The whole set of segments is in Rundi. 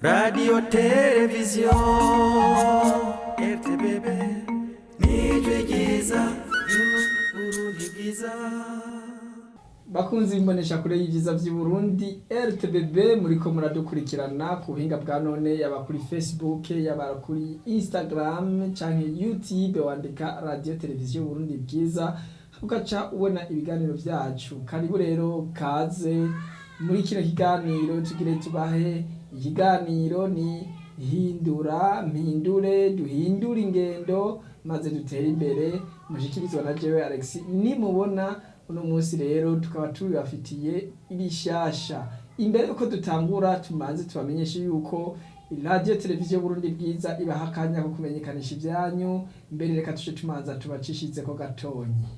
Radio televiziyo RTBB, nijwi ryiza ry'Uburundi bwiza. Bakunzi imbonesha kure y'ivyiza vy'i Burundi RTBB, muriko muradukurikirana ku buhinga bwa none, yaba kuri Facebook, yaba kuri Instagram canke YouTube, wandika Radio Televiziyo Burundi Bwiza ugaca ubona ibiganiro vyacu. Karibu rero, kaze muri kino kiganiro. Tugire tubahe ikiganiro ni "Hindura mpindure duhindure ingendo maze dutere imbere", mushikirizwa na jewe Alex nimubona. Uno munsi rero tukaba tubibafitiye ibishasha. Imbere yuko dutangura, tumanze tubamenyeshe yuko Radio Televiziyo Burundi Bwiza ibaha akanya ko kumenyekanisha ivyanyu. Mbere reka tuje tumanza tubacishizeko gatonyi.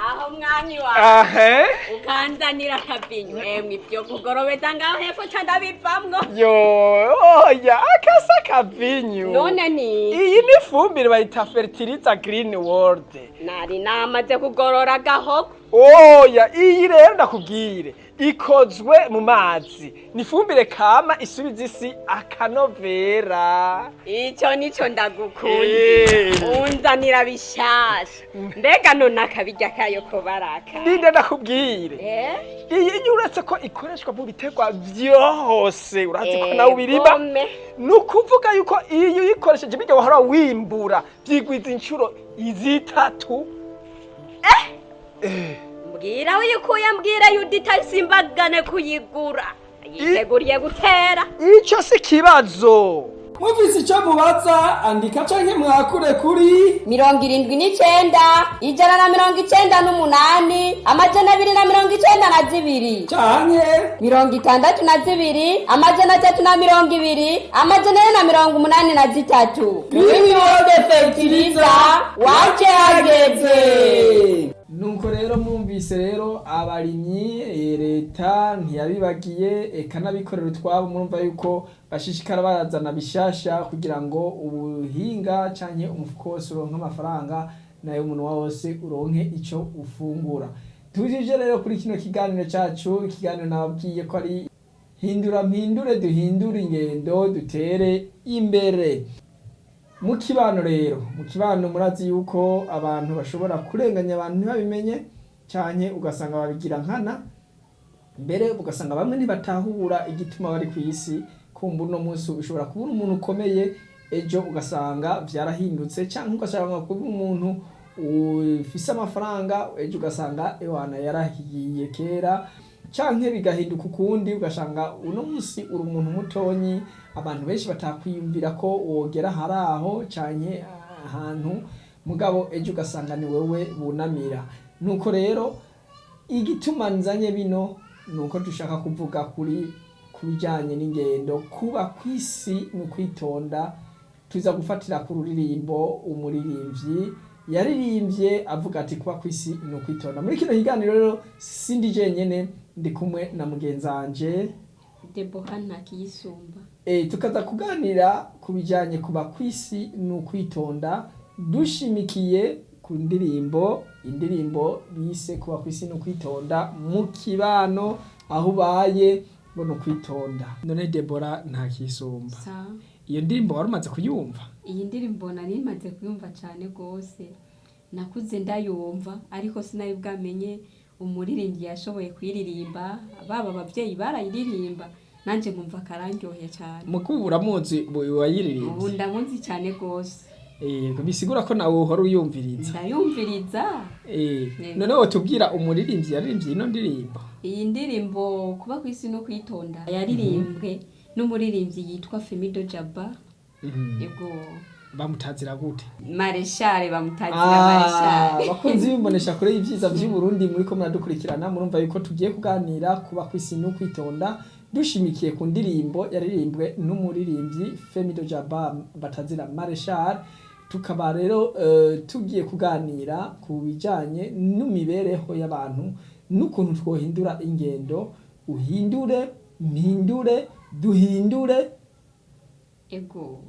Aho mwami wawe Ahe. ukanzanira akavinyu, emwe ibyo kugorobeza ngaho hepfo ca ndabivamwo. Yo, oya, akasa kavinyu. None ni Iyi ni ifumbire bayita fertilizer Green World. Nari namaze kugorora agahogo. Oya, iyi rero ndakubwire ikozwe mu mazi, ni ifumbire kama isubiza isi akanovera. Ico nico ndagukundiye. Unzanira bishasha. Mbega none akabirya kayo ko baraka? Ninde ndakubwire? Eh? Iyi uretse ko ikoreshwa mu biterwa vyose, urazi ko nawe ubirima. Gome. Ni ukuvuga yuko iyo uyikoresheje birya wahora wimbura vyigwiza inshuro izitatu. Mbwira uyikuye, mbwira yudita simbagane kuyigura, yiteguriye gutera. Ico si kibazo. Mufise icyo mubaza, andika canke mwakure kuri 79 198 292 canke 62 320 483. Green World Fertilizer, waje hageze. Nuko rero mwumvise rero abarimyi, leta ntiyabibagiye, eka n'abikorera utwabo. Murumva yuko bashishikara barazana bishasha kugira ngo ubuhinga canke umufuko wose uronke amafaranga, nayo umunwa wose uronke ico ufungura. Tujije rero kuri kino kiganiro cacu, ikiganiro nababwiye ko ari "Hindura mpindure duhindure ingendo dutere imbere". Mu kibano rero, mu kibano murazi yuko abantu bashobora kurenganya abantu ntibabimenye, canke ugasanga babigira nkana, mbere ugasanga bamwe ntibatahura igituma bari ku isi. Kumva uno munsi ushobora kubura umuntu ukomeye, ejo ugasanga vyarahindutse, canke ugasanga kuba umuntu ufise amafaranga, ejo ugasanga ewana yarahiye kera, canke bigahinduka ukundi, ugasanga uno munsi uri umuntu mutonyi abantu benshi batakwiyumvira ko wogera hari aho canke ahantu, mugabo ejo ugasanga ni wewe bunamira. Nuko rero igituma nzanye bino nuko dushaka kuvuga kuri ku bijanye n'ingendo. Kuba kw'isi ni ukwitonda. Tuza gufatira ku ruririmbo umuririmbyi yaririmbye avuga ati "Kuba kw'isi ni ukwitonda". Muri kino kiganiro rero sindi jenyene, ndi kumwe na mugenzanje Debora Ntakiyisumba. Tukaza kuganira ku bijanye kuba kw'isi ni ukwitonda, dushimikiye ku ndirimbo, indirimbo bise "Kuba kw'isi ni ukwitonda". Mu kibano aho ubaye ngo ni ukwitonda. None Debora Ntakisumba, Sa. iyo ndirimbo wari umaze kuyumva? Iyi ndirimbo nari maze kuyumva cyane rwose, nakuze ndayumva, ariko sinari bwamenye umuririmbyi yashoboye kuyiririmba. Baba ababyeyi barayiririmba, nanjye nkumva karandyoheye cyane. Mukubu uramuzi Ubu wayiririmbye? Ndamuzi cyane rwose. Bisigura ko nawe uhora uyumviriza? Ndayumviriza. Yego. None wotubwira umuririmbyi yaririmbye ino ndirimbo? Iyi ndirimbo "Kuba ku isi no kwitonda" yaririmbwe n'umuririmbyi yitwa Femido Jaba. Yego. Bamutazira gute? Mareshare, bamutazira Mareshare. Bakunzi bimbonesha kure y'ivyiza vy'u Burundi muriko muradukurikirana, murumva yuko tugiye kuganira kuba kw'isi no kwitonda, dushimikiye ku ndirimbo yaririmbwe n'umuririmbyi Femido Jaba batazira Mareshal. Tukaba rero tugiye kuganira ku bijanye n'imibereho y'abantu n'ukuntu twohindura ingendo. Uhindure, mpindure, duhindure. Ego.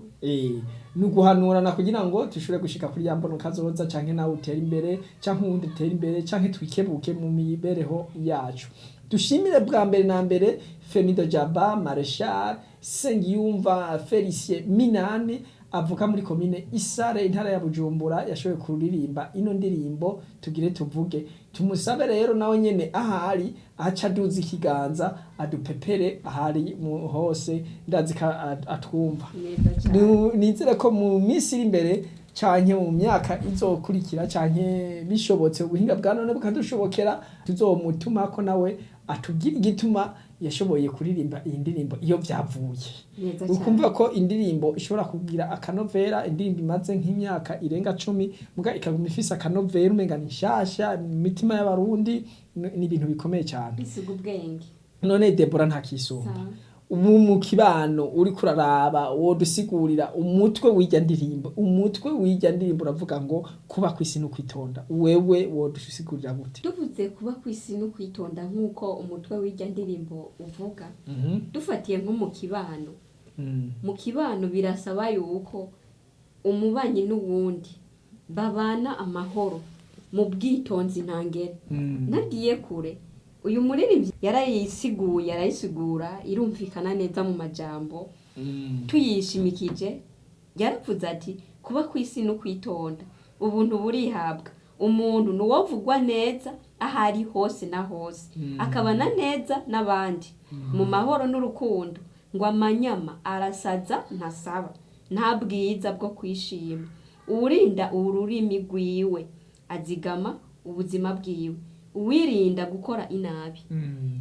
Ni uguhanurana kugira ngo dushobore gushika kuri ya mbono kazoza, canke nawe utere imbere, canke uwundi utere imbere, canke twikebuke mu mibereho yacu. Dushimire bwa mbere na mbere Femido Jaba Marechal Sengiyumva Felicien Minani avuka muri komine Isare, intara ya Bujumbura, yashoboye kuririmba ino ndirimbo tugire tuvuge. Tumusabe rero nawe nyene ahari aca aduza ikiganza adupepere ahari mu hose, ndazi ko atwumva. Neza cyane. Nizere ko mu minsi iri imbere canke mu myaka izokurikira canke bishobotse ubuhinga bwa none bukadushobokera, tuzomutumako nawe atubwire igituma yashoboye kuririmba iyi ndirimbo, iyo vyavuye. Neza cyane. Ukumva ko indirimbo ishobora kugira akanovera, indirimbo imaze nk'imyaka irenga 10 muga ikaguma ifise akanovera umenga ni nshasha mu mitima y'Abarundi, ni ibintu bikomeye cyane. Bisiga ubwenge. None Debora, ntakisumba, Sawa. ubu mu kibano uriko uraraba, wodusigurira umutwe w'irya ndirimbo? Umutwe w'irya ndirimbo uravuga ngo kuba kw'isi no kwitonda. Wewe wodusigurira gute? Tuvuze kuba ku isi no kwitonda nk'uko umutwe w'irya ndirimbo uvuga, dufatiye nko mu kibano, mu kibano birasaba yuko umubanyi n'uwundi babana amahoro mu bwitonzi ntangere. Ntagiye kure, uyu muririmbyi yarayisiguye, arayisigura irumvikana neza mu majambo. Tuyishimikije, yaravuze ati kuba ku isi no kwitonda, ubuntu burihabwa, umuntu ni uwovugwa neza aho ari hose na hose, akabana neza n'abandi mu mahoro n'urukundo, ngo amanyama arasaza ntasaba, nta bwiza bwo kwishima. Uwurinda ururimi rwiwe azigama ubuzima bwiwe, uwirinda gukora inabi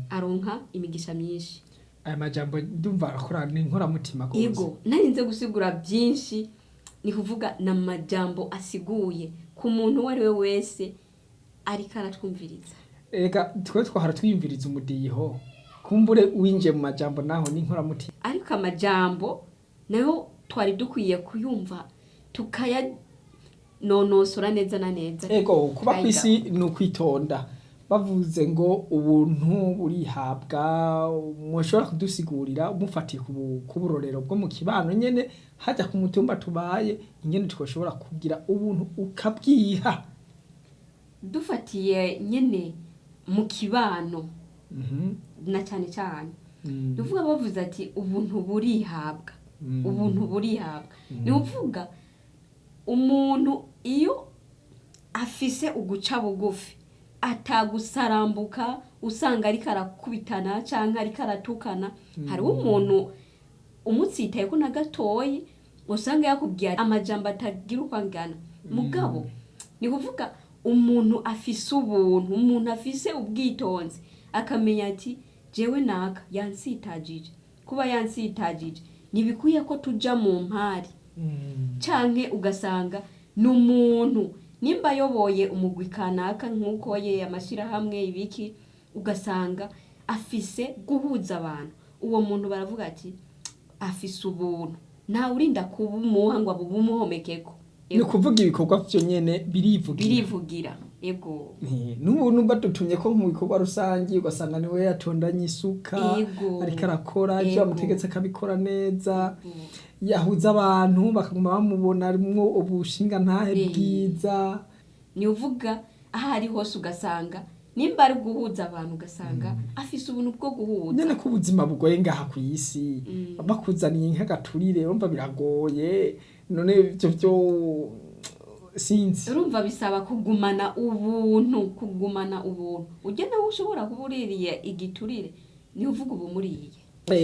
aronka imigisha myinshi. Aya majambo ndumva arakora, ni inkoramutima gose. Ego, narinze gusigura byinshi, ni kuvuga ni amajambo asiguye ku muntu uwo ari we wese ariko aratwumviriza. Reka twe twahora twiyumviriza umudiho, kumbure winjiye mu majambo naho ni inkoramutima. Ariko amajambo nayo twari dukwiye kuyumva tukayanonosora neza na neza. Ego, kuba Tukayiga. kw'isi ni ukwitonda, bavuze ngo ubuntu burihabwa. Mushobora kudusigurira mufatiye ku burorero bwo mu kibano nyene hajya ku mutumba tubaye, ingene twoshobora kugira ubuntu ukabwiha? Dufatiye nyene mu kibano na cyane cyane, ni ukuvuga bavuze ati ubuntu burihabwa. Ubuntu burihabwa, ni ukuvuga umuntu iyo afise uguca bugufi, atagusarambuka usanga ariko arakubitana cyangwa ariko aratukana. Hariho umuntu umutsitaye ko na gatoyi usanga yakubwiye amajambo atagira uko angana. Mugabo ni kuvuga umuntu afise ubuntu, umuntu afise ubwitonzi, akamenya ati jewe naka yansitagije, kuba yansitagije ntibikwiye ko tuja mu mpari, canke ugasanga ni umuntu nimba ayoboye umugwi kanaka nk'uko ye amashyirahamwe ibiki, ugasanga afise guhuza abantu, uwo muntu baravuga ati afise ubuntu, ntawe urinda kubumuha ngo abumuhomekeko. Ni ukuvuga ibikorwa vyo nyene birivugira. Birivugira, ego. N'ubu numva dutumye ko mu bikorwa rusange ugasanga niwe yatondanye isuka, Ego. ariko arakora ivyo Ego. bamutegetse akabikora neza, yahuza abantu bakaguma bamubona arimwo ubushinga ntahe bwiza. Ni uvuga aho ari hose ugasanga nimba ari guhuza abantu, ugasanga afise ubuntu bwo guhuza. Nyene ko ubuzima bugoye ngaha kw'isi, bakuzaniye nk'agaturire urumva biragoye. None ivyo vyo sinzi. Urumva bisaba kugumana ubuntu, kugumana ubuntu. Ujya nawe ushobora kuba uririye igiturire, ni uvuga ubu muriye.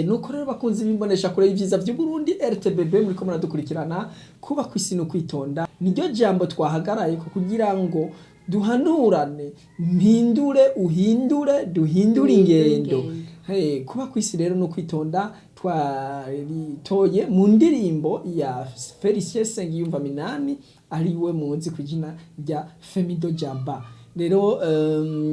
Nuko rero bakunzi b'imbonesha kure y'ivyiza vy'Uburundi RTBB, muriko muradukurikirana, kuba kw'isi no kwitonda niryo jambo twahagaraye ko kugira ngo duhanurane, mpindure, uhindure, duhindure Duhindure ingendo. ingendo. Hey, kuba kw'isi rero no kwitonda twaritoye mu ndirimbo ya Felicien Sengiyumva Minani, ariwe muzi ku izina rya Femido Jaba. Rero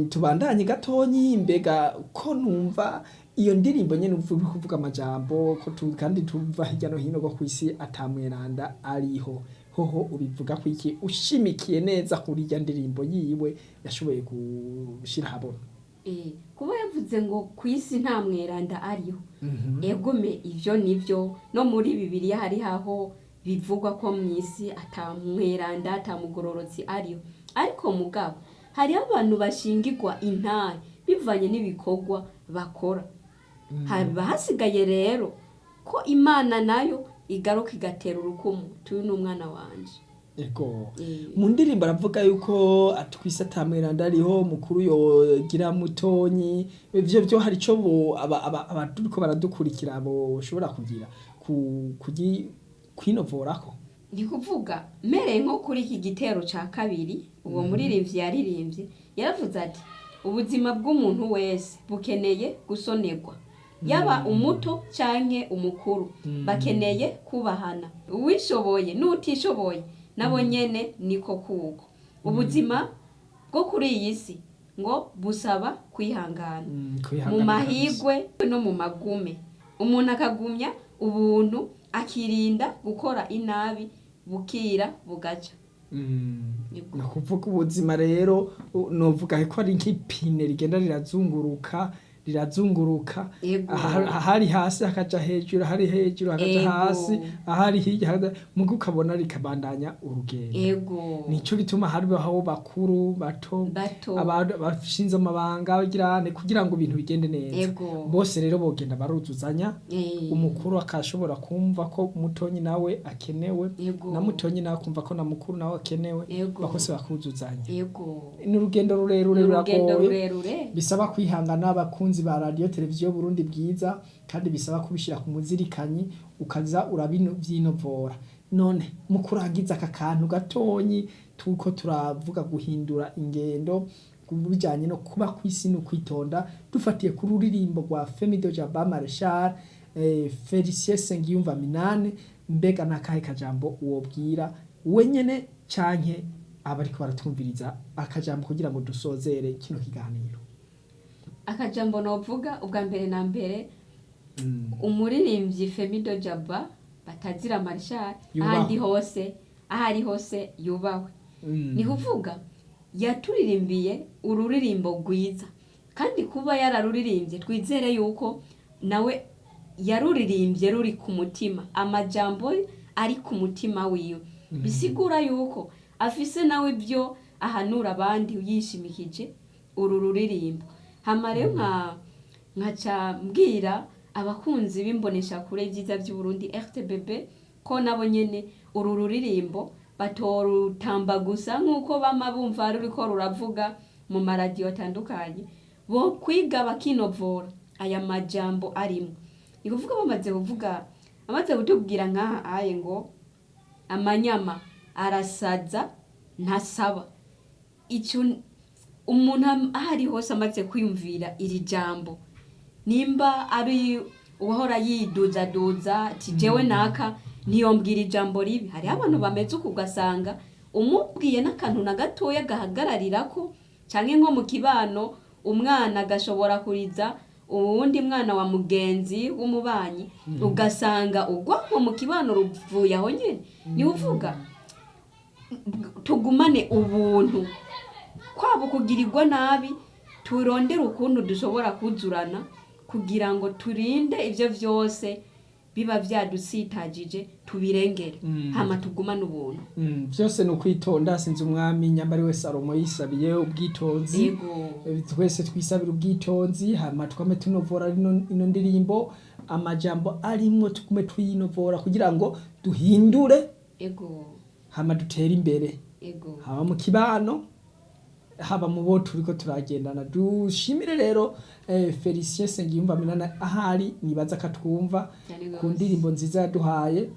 tubandanye gatonyi. Mbega ko numva iyo ndirimbo nyene uvuga kuvuga amajambo ko kandi tuva hirya no hino ko kw'isi atamweranda ariho, hoho ubivuga ko iki ushimikiye neza kuri irya ndirimbo yiwe yashoboye gushira habona? Kuba yavuze ngo ku isi nta mweranda ariho, egome ivyo nivyo. No muri Bibiliya hari aho bivugwa ko mu isi ata mweranda, ata mugororotsi ariho. Ariko mugabo hariho abantu bashingirwa intahe. bivanye n'ibikorwa bakora. Haba hasigaye rero ko Imana nayo igaruka igatera urukumu, tuyu ni umwana wanje. Ego. Mu ndirimbo aravuga yuko atwise atamweranda ariho, mukuru yogira mutonyi. Ivyo byo hari ico bo abaturiko baradukurikira boshobora kugira kwinovorako. Ni kuvuga mpereye nko kuri iki gitero ca kabiri, uwo muririmbyi yaririmbye yaravuze ati ubuzima bw'umuntu wese bukeneye gusonerwa, yaba umuto canke umukuru, bakeneye kubahana, uwishoboye n'utishoboye nabo nyene niko kuko ubuzima bwo kuri iyi si ngo busaba kwihangana mu Kwihangana kabisa. Mahigwe no mu magume, umuntu akagumya ubuntu, akirinda gukora inabi, bukira bugaca. Nibwo. Ni ukuvuga ubuzima rero novuga ko ari nk'ipine rigenda rirazunguruka, rirazunguruka. Yego. Ahari hasi hakaja hejuru, ahari hejuru hakaja Ego. hasi, ahari hirya muga ukabona rikabandanya urugendo. Nico gituma hariho bakuru, bato, Bato. Abantu bashinze amabanga bagirane kugira ngo ibintu bigende neza. Bose rero bogenda baruzuzanya, umukuru akashobora kumva ko mutonyi nawe akenewe, na mutonyi nawe akumva ko na mukuru nawe akenewe, bakose bakuzuzanya. Ni urugendo rurerure, Ni urugendo ruragoye, rurerure. bisaba kwihangana, abakunzi ba radiyo televiziyo Burundi Bwiza, kandi bisaba kubishyira ku muzirikanyi, ukaza urabyinovora. None mu kurangiza aka kantu gatonyi, tuko turavuga guhindura ingendo ku bijanye no kuba kw'isi no kwitonda, dufatiye ku ruririmbo rwa Femido Jaba Marshal, Felicien Sengiyumva Minane, mbega nakahe kajambo wobwira wenyene canke abariko baratwumviriza, akajambo kugira ngo dusozere kino kiganiro? Akajambo novuga ubwa mbere na mbere, umuririmbyi Femido Jaba batazira Marshal, Yubahwe. ahandi hose, aho ari hose yubahwe. Ni kuvuga yaturirimbiye ururirimbo rwiza, kandi kuba yararuririmbye twizere yuko nawe yaruririmbye ruri ku mutima, amajambo ari ku mutima wiwe, bisigura yuko afise nawe ibyo ahanura abandi yishimikije uru ruririmbo. Hama rero nkaca mbwira abakunzi b'imboneshakure ibyiza by'Uburundi RTBB ko nabo nyene uru ruririmbo batorutamba gusa nk'uko bama bumva ruriko ruravuga mu maradiyo atandukanye, bo kwiga bakinovora aya majambo arimo. Ni kuvuga bamaze kuvuga, amaze kutubwira nk'aha aye ngo amanyama arasaza ntasaba. Icyo umuntu aho ari hose amaze kwiyumvira iri jambo, nimba ari uwahora yiduzaduza ati jewe naka ntiyombwira ijambo ribi, hariho abantu bameze uku, ugasanga umubwiye n'akantu na gatoya gahagararira ko, canke nko mu kibano umwana agashobora kuriza uwundi mwana wa mugenzi w'umubanyi, ugasanga urwanko mu kibano ruvuye aho nyene. Niwe uvuga tugumane ubuntu, kwaba ukugirirwa nabi turondere ukuntu dushobora kuzurana kugira ngo turinde ivyo vyose biba vyadusitajije, tubirengere, hama tugumane ubuntu. Vyose ni ukwitonda. Sinzi umwami nyambari we Salomo yisabiye ubwitonzi. Twese twisabira ubwitonzi, hama twame tunovora ino ndirimbo, amajambo arimwo tugume tuyinovora kugira ngo duhindure, hama dutere imbere, haba mu kibano, haba mu bo turiko turagendana. Dushimire rero Felicien Sengiyumva Minana ahari, nibaza akatwumva Cyane ku gose. ndirimbo nziza yaduhaye,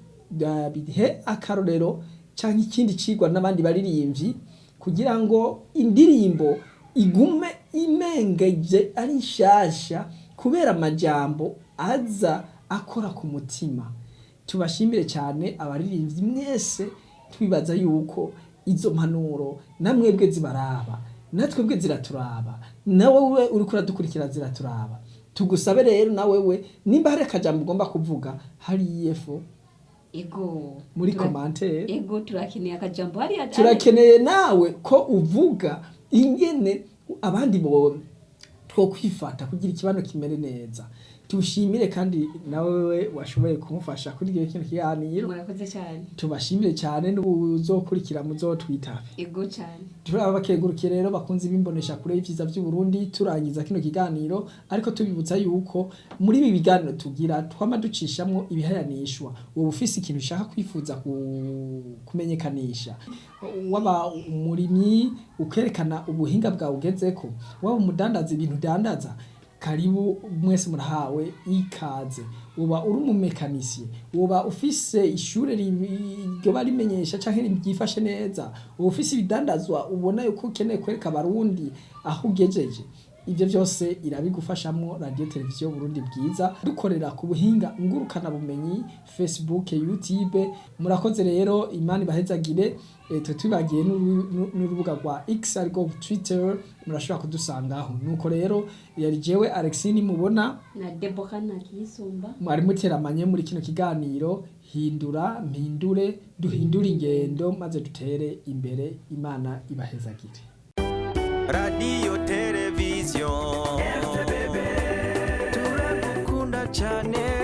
bihe akarorero canke ikindi cigwa n'abandi baririmbyi kugira ngo indirimbo igume imengeje ari nshasha kubera amajambo aza akora ku mutima. Tubashimire cyane abaririmbyi mwese, twibaza yuko izo mpanuro namwebwe zibaraba, natwebwe ziraturaba, nawe we uriko uradukurikira ziraturaba. Tugusabe rero nawe we nimba hari akajambo ugomba kuvuga hariya efo muri commentaire. Ego, turakeneye akajambo hariya. Turakeneye nawe ko uvuga ingene abandi bo Twokwifata kugira ikibano kimere neza. Tushimire kandi nawe washoboye kumufasha kuri kino kiganiro. Murakoze cyane. Tubashimire cyane, n'ubuzokurikira muzotwitabe. Ego cyane. Turabakengurukiye rero, bakunze bimbonesha kure y'ivyiza vy'u Burundi. Turangiza kino kiganiro, ariko tubibutsa yuko muri ibi biganiro tugira twama ducishamwo ibihayanishwa. Wowe ufise ikintu ushaka kwifuza kumenyekanisha, waba umurimyi ukerekana ubuhinga bwawe ugezeko, waba umudandaza ibintu udandaza, karibu mwese, murahawe ikaze. Uba uri umumekanisiye, uba ufise ishure ryoba rimenyesha canke ryifashe neza, uba ufise ibidandazwa ubona yuko ukeneye kwereka Abarundi aho ugejeje, ivyo vyose irabigufashamwo Radio Televiziyo Burundi Bwiza. Dukorera ku buhinga ngurukana bumenyi, Facebook, YouTube. Murakoze rero, Imana ibahezagire. Twe tubagiye n'urubuga rwa X, ariko Twitter, murashobora kudusangaho. Nuko rero yari jewe Alexine mubona na Debora Nakisumba. Mwari muteramanye muri kino kiganiro Hindura Mpindure, duhindure ingendo maze dutere imbere. Imana ibahezagire. Radiyo televiziyo, turagukunda cyane.